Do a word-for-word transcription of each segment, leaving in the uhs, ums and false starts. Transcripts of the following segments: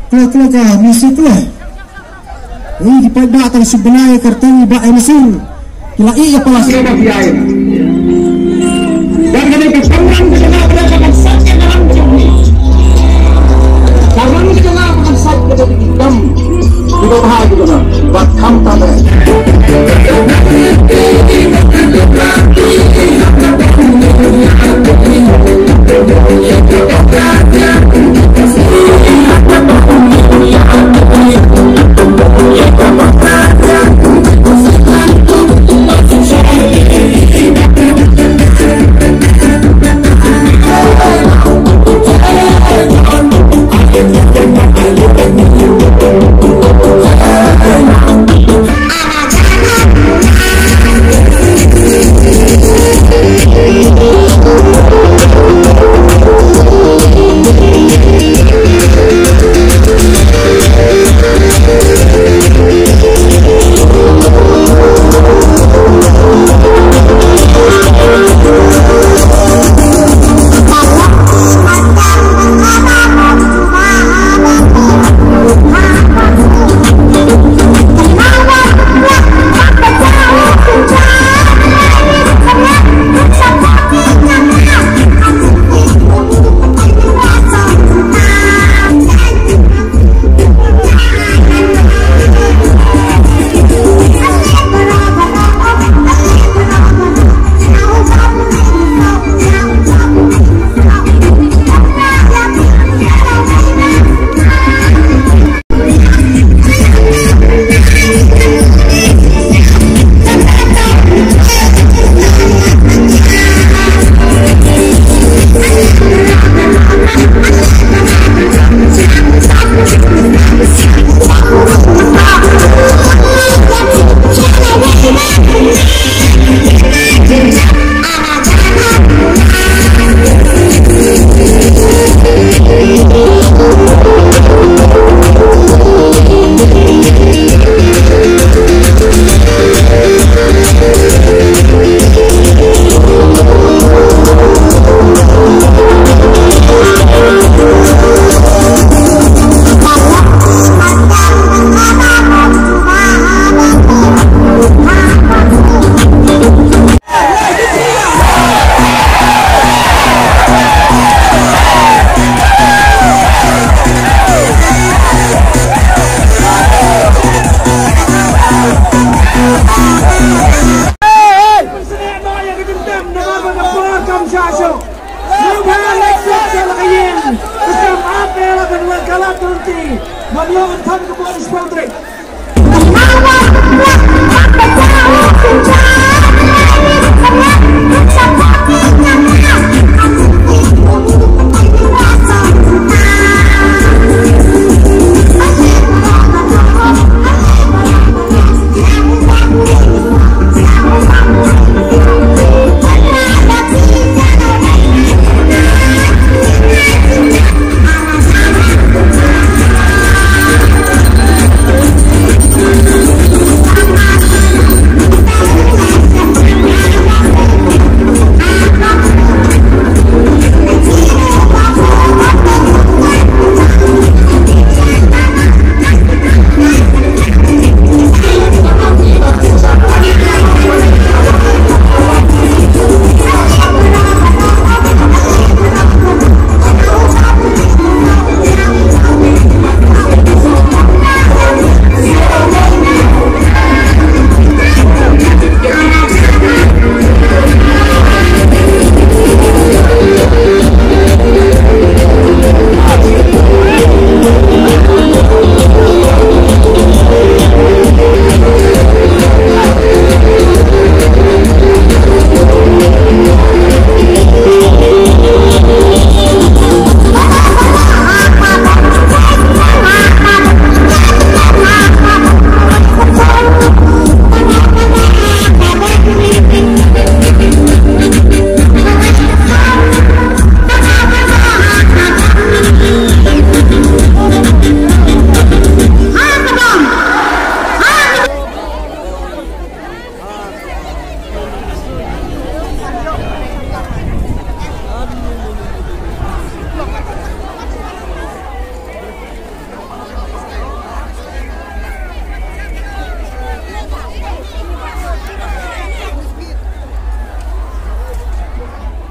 Kle kle ka misi kle. Ui, ki paidbah tang shu bnai ka rteng i Bah Emsur. Ki la ïeh ïa palas. Dang kane ka pangran ka jana ka dang ka ban sat ka dang ka jong ni. Ka ran ka jana ka ban sat ka dang ki kam. Ki ba bha ki ba na. Ba kham ta ba.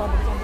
Ong